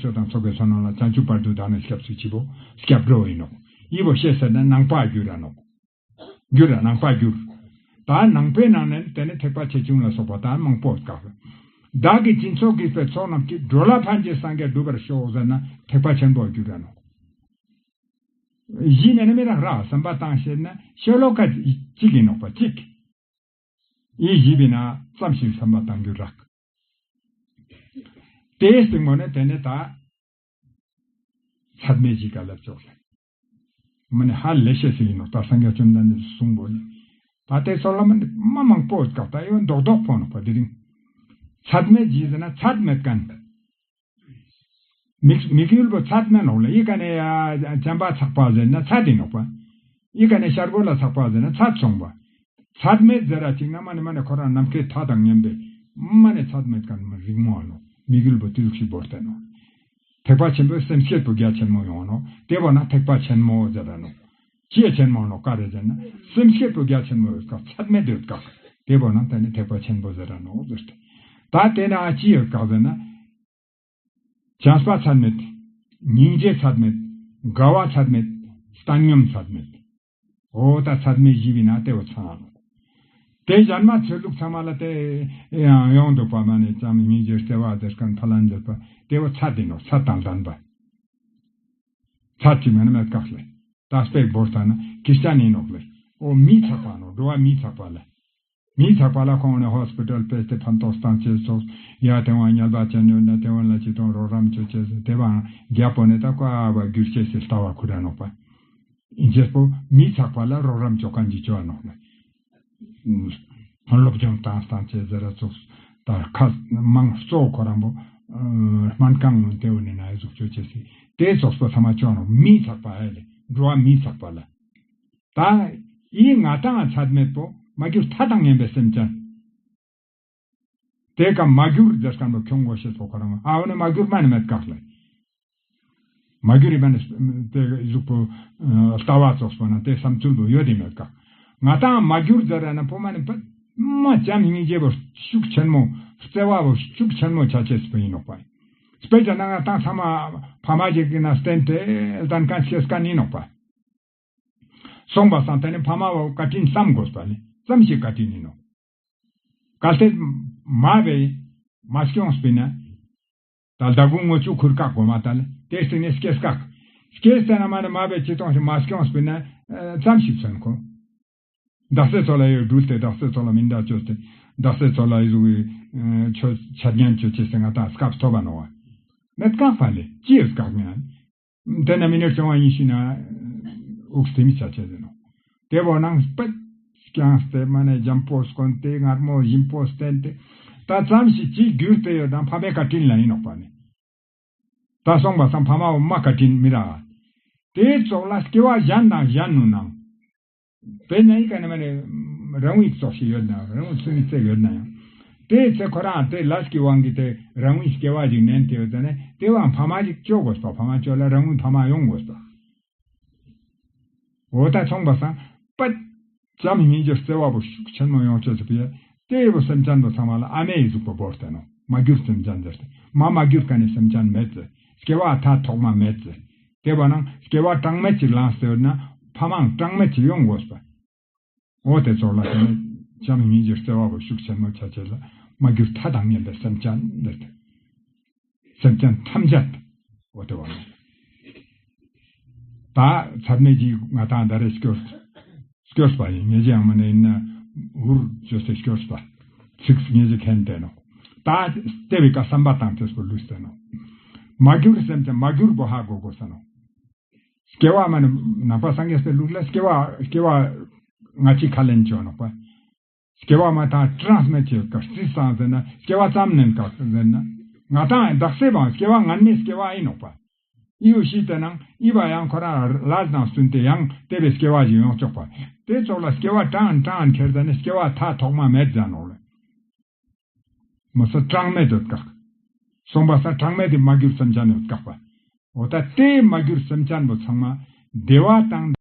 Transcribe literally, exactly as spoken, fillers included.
ཆོས་དང་ཚོགས་པའི་བསོད་ནམས་ལ་བྱང་ཆུབ་བར་དུ་བདག་ནི་སྐྱབས་སུ་མཆིའོ། སྐྱབས་འགྲོ་ཡིན་ནོག། འི་བོ་ཤེས་ཟེར་ན་ནང་པ་གྱུར་ར་ནོག། གྱུར་ར་ནང་པ་གྱུར། ད་ནང་པའི་ནང་ནས་དེ་ནི་ཐེག་པ་ཆེ་ཆུང་ལ་སོགས་པ་ད་མང་པོ་བཀག། བདག་གིས་སྦྱིན་སོགས་བགྱིས་པའི་ཚོགས་རྣམས་ཀྱིས། འགྲོ་ལ་ཕན་ཕྱིར་སངས་རྒྱས་འགྲུབ་པར་ཤོག་ཟེར་ན་ཐེག་པ་ཆེན་པོ་གྱུར་ར་ནོག། བཞི་ནས་ནི་མི་རག་ར། བསམ་པ་བཏང་ཤེས་ན་ཤོ་ལོ་ཀ་གཅིག་ཡིན་ནོག་པ་གཅིག། འི་བཞི་པའི་ནང་ཙམ་ཞིག་བསམ་པ་བཏང་རྒྱུ་རག། དེའི་སྟེང་པོ་ནི་དེ་ནི་ད་ཚད་མེད་བཞི་ཀ་ལ་ཅོག་ལེ། མ་ནི་ཧ་ལས་ཤེས་ཤིག་ཡིན་ནོག། ད་སངས་རྒྱས་བཅོམ་ལྡན་འདས་གསུངས་པོ་ནི། ད་དེ་ཚོ་ལ་མ་ནི་མ་མང་པོ་བཀག། ད་ཡོད་མདོག་མདོག་པོ་ནོག་པ་དེ་རིང་། ཚད་མེད་བཞི་ཟེར་ན་ཚད་མེད་མཁན། དམིགས་དམིགས་ཡུལ་པོ་ཚད་མེད་ནོག་ལེ། འི་ཀ་ནས་ཡ་བྱམས་པ་ཚག་པ་ཟེར་ན་ཚད་ཡིན་ནོག་པ། འི་ཀ་ནས་ཤར་སྒོ་ལ་ཚག་པ་ཟེར་ན་ཚད་སོང་པ། ཚད་མེད་ཟེར་ར་ཅིག་ན་མ་ནི་མ་ནི་ཁོ་རང་ནམ་མཁའི་མཐའ་དང་མཉམ་པའི་མ་ནི་ཚད་མེད་མཁན་མ་རིང་མོ་ནོག། དམིགས་ཡུལ་པོ་དེ་ཟུག་ཞིག་བོར་ཏེ་ནོག། ཐེག་པ་ཆེན་པོའི་སེམས་བསྐྱེད་པོ་རྒྱ་ཆེན་མོ་ཡོང་ནོག། དེ་བོ་ན་ཐེག་པ་ཆེན་མོ་ཟེར་ར་ནོག། ཅི་ཆེན་མོ་ནོག་ག་རེ་ཟེར་ན་སེམས་བསྐྱེད་པོ་རྒྱ་ཆེན་མོ་ཡོད་ཀ་ཚད་མེད་ཡོད་ཀ། དེ་བོ་ན་དེ་ནི་ཐེག་པ་ཆེན་པོ་ཟེར་ར་ནོག་ཟེར་ཏེ། ད་དེ་ན་ཅི་ཡོད་ཀ་ཟེར་ན། བྱམས་པ་ཚད་མེད། སྙིང་རྗེ་ཚད་མེད། དགའ་བ་ཚད་མེད། བཏང་སྙོམས་ཚད་མེད། འོ་ད་ཚད་མེད་བཞི་པའི་ནང་དེ་བོ་ཚང་ནོག། དེ་གཞན་མ་ཆོས་ལུགས་ཚང་མ་ལ་དེ་ཡང་ཡོང་འདུག་པ། མ་ནི་བྱམས་སྙིང་རྗེ་བརྩེ་བ་དེ་སྐམ་ཕ་ལན་འདོད་པ་དེ་བོ་ཚད་དེ་ནོག། ཚད་དང་ལྡན་པ། ཚད་ཅིག་མེད་ན་མེད་ཀག་ལེ། ད་སྤེག་བོར་ཐ་ན་ཁྲིས་ཅན་ཡིན་ནོག་ལེ། འོ་མི་ཚག་པ་ནོག། འགྲོ་བ་མི་ཚག་པ་ལ། མི་ཚག་པ་ལ་ཁོང་ནི་ཧོས་པི་ཏལ་ཕེས་ཏེ་ཕན་ཐོགས་བཏང་ཅེས་སོགས་ཡ་དེ་བོ་ཉལ་བ་ཅན་ཡོད་ན་དེ་བོ་ལ་ཅི་དང་རོགས་རམ་ཅོ་ཅེས་སོགས་དེ་བོ་རྒྱལ་པོ་ནི་ད་ཀ་བ་གྱུར་ཅེས་སི་ལྟ་བ་ཁུར་ར་ནོག་པ། ཨིན་ཅེས་པོ་མི་ཚག་པ་ལ་རོགས་རམ་ཅོ་མཁན་གྱི་ཅོ་ནོག་ལེ། སློབ་སྦྱོང་བཏང་བཏང་ཅེས་ཟེར་ར་ཙོགས་ད་ཁ་མང་གཙོ་ཁོ་རང་པོ་སྨན་ཁང་དེ་བོ་ནི་ན་ཡ་ཟུག་ཅོ་ཅེས་སི་དེ་ཙོགས་པོ་ཚང་མ་ཅོ་ནོག། མི་ཚག་པ་ཨེ་ལེ། འགྲོ་བ་མི་ཚག་པ་ལ། ད་འི་ང་ཏང་ཚད་མེད་པོ་མ་གྱུར་མཐའ་དང་མཉམ་པའི་སེམས་ཅན། དེ་ཀ་མ་གྱུར་ཟེར་མཁན་པོ་ཁྱོང་དགོས་ཤེས་པོ་ཁོ་རང་ཨ་བོ་ནི་མ་གྱུར་མ་ནི་མེད་ཀག་ལེ། མ་གྱུར་རི་མ་ནི་དེ་གཟུགས་པོ་ལྟ་བ་ཙོགས་པོ་ན་དེ་བསམ་ཚུལ་པོ་ཡོད་དེ་མེད་ཀག། ང་ཏང་མ་གྱུར་ཟེར་ར་ན་པོ་མ་ནི་པ་མ་བྱམས་སྙིང་རྗེ་པོ་ཤུགས་ཆེན་མོ་བརྩེ་བ་པོ་ཤུགས་ཆེན་མོ་ཆ་ཅེས་པོ་ཡིན་ནོག་པ། དཔེ་བྱས་ན་ང་ཏང་ཚང་མ་ཕ་མ་ཞིག་གི་ན་བསྟེན་ཏེ་ལྟན་མཁན་སྐྱེས་མཁན་ཡིན་ནོག་པ། སོང་པ་སང་དེ་ནི་ཕ་མ་བོ་བཀའ་དྲིན་བསམ་དགོས་པ་ལེ། ཙམ་ཞིག་བཀའ་དྲིན་ཡིན་ནོག། གལ་ཏེ་མ་བེ་མ་སྐྱོངས་པིན་ན། ད་ཟླ་དགུ་ངོ་བཅུ་ཁུར་ཀག་གོ་མ་ད་ལེ། དེ་སྟེང་ནས་སྐྱེས་ཀག། སྐྱེས་ཏེ་ན་མ་ནི་མ་བེ་ཅི་གཏོང་ཞིག་མ་སྐྱོངས་པིན་ན། ཙམ་ཞིག་མཚོན་གོ། དག་ས་ཚོ་ལ་ཡོད་འགྲུལ་ཏེ་དག་ས་ཚོ་ལ་མི་འདྲ་ཅོས་ཏེ་དག་ས་ཚོ་ལ་ཡོད་ཆོས་ཆ་ཉན་ཅོ་ཅེས་སེ་ང་ཏང་སྐབས་ཐོབ་པ་ནོག་པ། མེད་ཀག་པ་ལེ། ཅི་ཡོད་ཀག་ཉན། དེ་ན་མི་ནེར་བཅོ་ལྔ་ཉི་ཤུ་ན་འུག་སྟེ་མི་ཆ་ཆ་ཟེར་ནོག། དེ་བོ་ནང་སྤེ་ར་སྐྱངས་ཏེ་མ་ནེ་འཇམ་པོ་སྐོན་ཏེ་མངར་མོ་ཞིམ་པོ་བསྟེན་ཏེ་ད་ཙམ་ཞིག་ཅིག་གྱུར་ཏེ་ཡོད་དང་ཕ་མའི་བཀའ་དྲིན་ལ་ཡིན་ནོག་པ་ནི། ད་སོང་པ་སང་ཕ་མ་བོ་མ་བཀའ་དྲིན་མི་ར། དེ་ཙོགས་ལ་སྐྱེ་བ་གཞན་དང་གཞན་ནུ་ནང་། དཔེར་ན་ཨི་ཀ་ནེ་མ་ནེ་རང་བའི་ཙོགས་ཤིག་ཡོད་ན་རང་བའི་སུ་ནི་ཙེ་ཡོད་ན་ཡང་། དེ་ཚེ་ཁོ་རང་དེ་ལས་ཀྱི་དབང་གིས་དེ་རང་བའི་སྐྱེ་བ་ཞིག་ནན་ཏེ་ཡོད་ཙ་ནེ་དེ་བའང་ཕ་མ་ཞིག་ཅོ་དགོས་པ། ཕ་མ་ཅོ་ལ་རང་བའི་ཕ་མ་ཡོང་དགོས་པ། འོ་ད་ཚོང་པ་སང་པད་བྱམས་སྙིང་རྗེ་བརྩེ་བ་པོ་ཤུགས་ཆེན་མོ་ཡོང་ཅེས་སི་ཕི་ཡ་དེ་བོ་སེམས་ཅན་པོ་ཚང་མ་ལ་ཨ་མའི་གཟུགས་པོ་བོར་ཏེ་ནོག། མ་གྱུར་སེམས་ཅན་ཟེར་ཏེ་མ་མ་གྱུར་ཀ་ནེ་སེམས་ཅན་མེད་ཟེར། སྐྱེ་བ་མཐའ་ཐོག་མ་མེད་ཟེར། དེ་བ་ནང་སྐྱེ་བ་གྲངས་མེད་ཅིག་བླངས་ཏེ་ཡོད་ན་ཕ་མའང་གྲངས་མེད་ཅིག་ཡོང་དགོས་པ། འོ་དེ་ཙོགས་ལ་དེ་ནེ་བྱམས་སྙིང་རྗེ་བརྩེ་བ་པོ་ཤུགས་ཆེན་མོ་ཆ་ཅེས་ལ་མ་གྱུར་མཐའ་དང་མཉམ་པའི་སེམས་ཅན་ཟེར་ཏེ། སེམས་ཅན་ཐམས་ཅད་འོ་དེ་བ་ནོག། ད་ཚད་མེད་ཀྱི་ང་ཏང་ད་རེ་སྐྱོར་སྐྱོར་པ་ཡིན། ངེས་ཅི་ཡང་མ་ནེ་ཡིན་ན་འུར་བཅོས་ཏེ་སྐྱོར་པ། ཚིག་ངེས་ཅི་མཁྱེན་ཏེ་ནོག། ད་དེ་བའི་ཀ་བསམ་པ་བཏང་ཅེས་པོ་ལུས་ཏེ་ནོག། མ་གྱུར་སེམས་ཅན་མ་གྱུར་པོ་ཧ་གོ་དགོས་ས་ནོག། སྐྱེ་བ་མ་ནེ་ནང་པ་སངས་རྒྱས་པའི་ལུགས་ལ་སྐྱེ་བ་སྐྱེ་བ་ང་ཅི་ཁ་ལེན་ཅོ་ནོག་པ། སྐྱེ་བ་མ་ཐག་གྲངས་མེད་ཅིག་ཀ་རྩི་སང་ཟེར་ན་སྐྱེ་བ་ཙམ་ནན་ཀ་ཟེར་ན། ང་ཏང་དག་ས་བང་སྐྱེ་བ་སྔན་མའི་སྐྱེ་བ་ཡིན་ནོག་པ། ཨི་བོ་ཤི་ཏེ་ནང་ཨི་བ་ཡང་ཁོ་རང་ལས་དང་བསྟུན་ཏེ་ཡང་དེ་བའི་སྐྱེ་བ་ཞིག་ཡོང་ཆོག་པ། དེ་ཙོགས་ལ་སྐྱེ་བ་གྲངས་གྲངས་ཁྱེར་ཟ་ནེ་སྐྱེ་བ་མཐའ་ཐོག་མ་མེད་ཟ་ནོག་ལེ། མོ་ས་གྲངས་མེད་ཡོད་ཀག། སོང་པ་ས་གྲངས་མེད་དེ་མ་གྱུར་སེམས་ཅན་ཡོད་ཀག་པ། འོ་ད་དེ་མ་གྱུར་སེམས་ཅན་པོ་ཚང་མ་བདེ་བ་དང་